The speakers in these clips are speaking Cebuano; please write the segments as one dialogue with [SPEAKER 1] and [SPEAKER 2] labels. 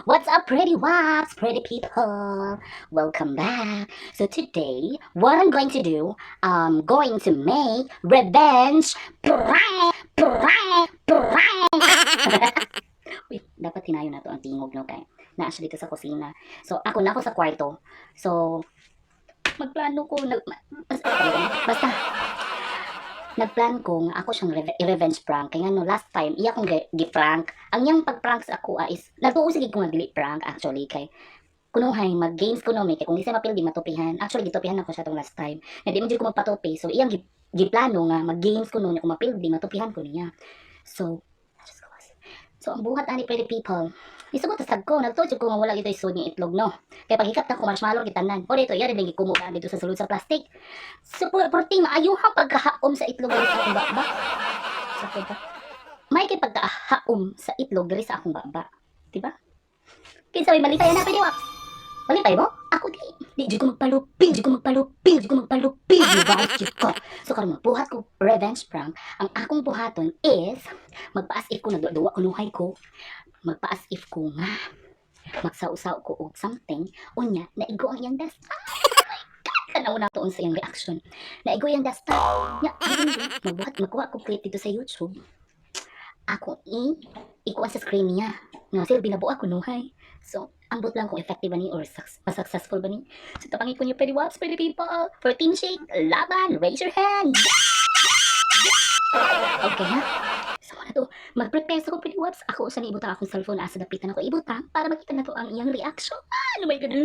[SPEAKER 1] What's up, pretty waps, pretty people? Welcome back. So today, what I'm going to do, I'm going to make revenge prank, prank, prank. Uy, dapat hinayon na to ang tingog, no, kay naa siya dito sa kusina. So, ako na ako sa kwarto. So, magplano ko, basta, basta, nagplan ko nga ako siyang i-revenge prank. Kaya no, last time, iya akong gi-prank. Ang iyang pag-prank sa ako is, nagtuo sige ko nga dili prank actually kay kunuhay mag-games kuno mi kay kung di siya mapildi matupihan. Actually gitupihan ako siya tong last time. Nga di man jud ko magpatupi. So iyang giplano nga mag-games kuno niya kung mapildi matupihan ko niya. So, Diyos ko. So ang buhat ani, pretty people. Isugot ta sad ko, nagtuo jud ko nga wala gito'y sud nga itlog, no. Kay paghikap na ko marshmallow gitanan. O dito iya rin gikumuha dito sa sulod sa plastic. So perting maayuhang pagkahaom sa itlog diri sa akong baba. Sa ba? May kay pagkahaom sa itlog diri sa akong baba. Diba? Kinsa may malipay na, pretty waps? Malipay mo? Ako di. Di jud ko magpalupi, jud ko magpalupi, jud ko magpalupi, di ba? Jud ko. So karon magbuhat ko revenge prank. Ang akong buhaton is magpa-as if ko nagduwa kunuhay ko. Magpa-as if ko nga magsaw-saw ko og something, unya naigo ang iyang desktop. Oh my God! Tanaw na to sa iyang reaction. Naigo iyang desktop. Nya, hindi, magbuhat magkuha ko clip dito sa YouTube. Ako ikuha sa screen niya. Nga silbi na buak kunuhay. So, ambot lang kung effective ba ni or successful ba ni. So, tabangi ko niyo, pretty waps, pretty people. For Team Shake, laban, raise your hand. Okay ha? So, na to, mag-prepare sa ko, pretty waps. Ako sa ibutang akong cellphone asa dapitan ako ibutang para makita na to ang iyang reaction. Ah, oh my God.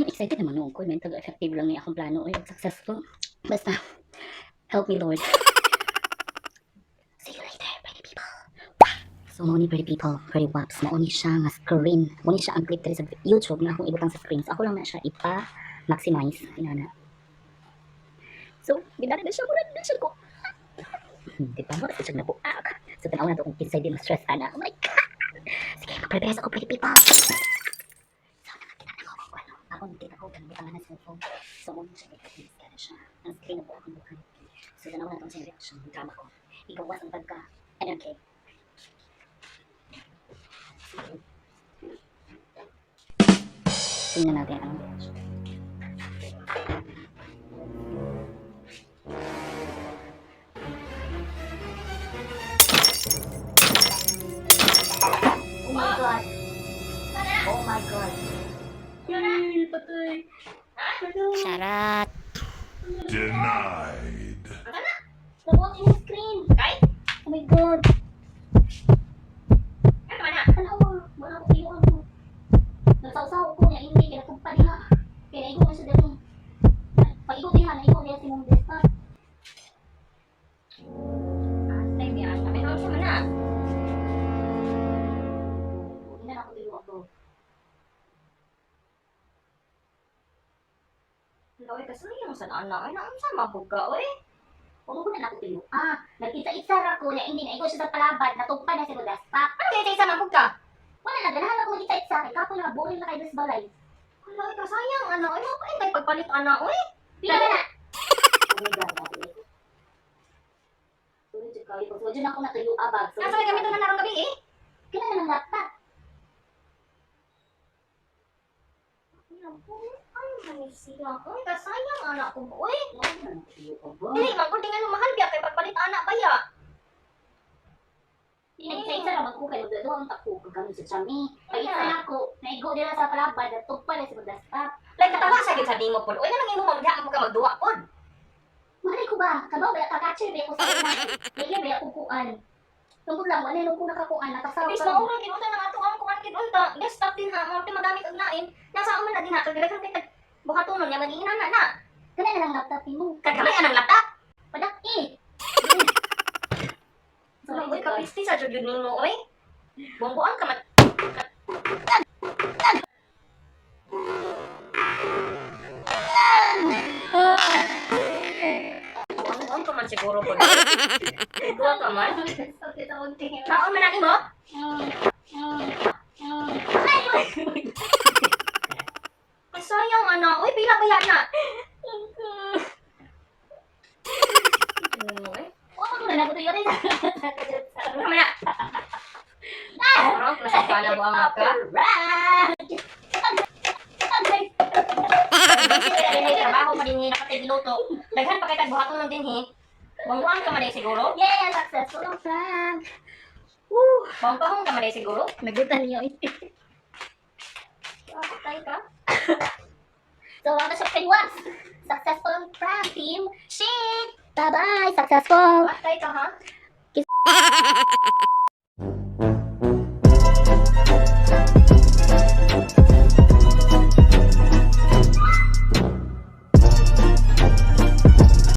[SPEAKER 1] Excited naman noon ko. Mental effective lang ni akong plano. Ay, successful. Basta, help me, Lord. See you later, pretty people. So, mao ni, pretty people, pretty waps, mao ni siya nga screen. Mao ni siya ang clip diri sa YouTube nga akong ibutang sa screen. So, ako lang na siya ipa-maximize. Inana. So, ginana na siya, murag na siya ko. Di ba? Murag siya nabuak. So, tanaw na to kung kinsay di ma-stress ana. Oh my God! Sige, mag-prepare sa ko, pretty people. So, nakakita na ako kung ano. Ako, nakita ko, ganun na cellphone. So, mao ni siya, na siya. Ang screen na buak ang buhay. So, tanaw na to sa reaction. Drama ko. Igawas ang pagka NRK. Sige. Tingnan natin ang reaction. Oh my God! Oh my God!
[SPEAKER 2] Ay, patay.
[SPEAKER 1] Charat!
[SPEAKER 3] Denied.
[SPEAKER 1] Nabuak yung screen!
[SPEAKER 2] Kay?
[SPEAKER 1] Oh my God!
[SPEAKER 2] Ano man na?
[SPEAKER 1] Tanawa! Wala ko iyo ako. Nagsawsaw ko niya, hindi. Kaya natugpa diha. Kaya naigo na siya dali. Pag-igo diha, naigo diha si mong desktop.
[SPEAKER 2] Ay, di ata. May naman siya man na.
[SPEAKER 1] Hindi na ako tuyo ako.
[SPEAKER 2] Oy, kasayang sa ana. Ay, naunsa man ka, oy.
[SPEAKER 1] Huwag ko na ako tuyo. Ah, nagkisa-isa ra ko niya, hindi naigo siya sa palabad. Natugpa na si mong desktop.
[SPEAKER 2] Ano kaya sa man ka?
[SPEAKER 1] Wala na, ganahan ako magkisa-isa. Kay kapoy na, boring na kayo sa balay.
[SPEAKER 2] Wala, ay, kasayang ana. Ay, mo pa ay pagpalit ana, oy.
[SPEAKER 1] Pila na na! Oh my God, ate. Sorry, jud kayo. So, dyan ako natuyo abag. So,
[SPEAKER 2] Nasa may gamit na narong gabi eh.
[SPEAKER 1] Kailan na ng laptop?
[SPEAKER 2] Ay, man siya. Oy, kasayang ana ko, oy.
[SPEAKER 1] Wala na natuyo abag.
[SPEAKER 2] Dili man gud ano mahal biya kay pagpalit ana baya.
[SPEAKER 1] Nagisa-isa ra man ko kay magdadua ang tako kag kami sa chami. Pag-isa na ako, naigo dira sa palabad, natugpa na si mong desktop.
[SPEAKER 2] Like katawa sa gid sa nimo pod. Oy, nang imo mamdiha mo ka magduwa pod.
[SPEAKER 1] Malay ko ba? Kabaw ba ka-catcher ba ako sa una? Dili ba ako kuan? Tungkol lang, wala nung ko nakakuan, nakasaw
[SPEAKER 2] Bis
[SPEAKER 1] ka.
[SPEAKER 2] maura gid unta nang ato ang kuan gid unta. Desktop din ha, mo magamit og nain. Nasa man na din ha kag daghan kay tag buhatonon niya maging inana na.
[SPEAKER 1] Kana na lang laptop nimo.
[SPEAKER 2] Kagamay anang laptop.
[SPEAKER 1] Padak eh.
[SPEAKER 2] So, oy, kapisti sa jud nimo oy. Buang-buang ka man. Buang-buang ka man siguro po. Duwa ka man. Kaon man na mo? Ay, sayang ana. Oy, pila ba yan na? Oy,
[SPEAKER 1] Wala na ako tuyo rin.
[SPEAKER 2] ano man na? Ah! Sana buang ka.
[SPEAKER 1] Prank!
[SPEAKER 2] Busy ka din trabaho pa din nakatigluto. Daghan pa kay tag buhaton lang dinhi. Buang ka man day siguro.
[SPEAKER 1] Yeah, successful ang prank! Woo!
[SPEAKER 2] Buang ka man day siguro.
[SPEAKER 1] Nagutan niyo.
[SPEAKER 2] Patay ka.
[SPEAKER 1] So, mga siya once. Successful ang prank, team. Shake! Bye-bye! Successful!
[SPEAKER 2] Patay ka, ha?
[SPEAKER 1] Kiss.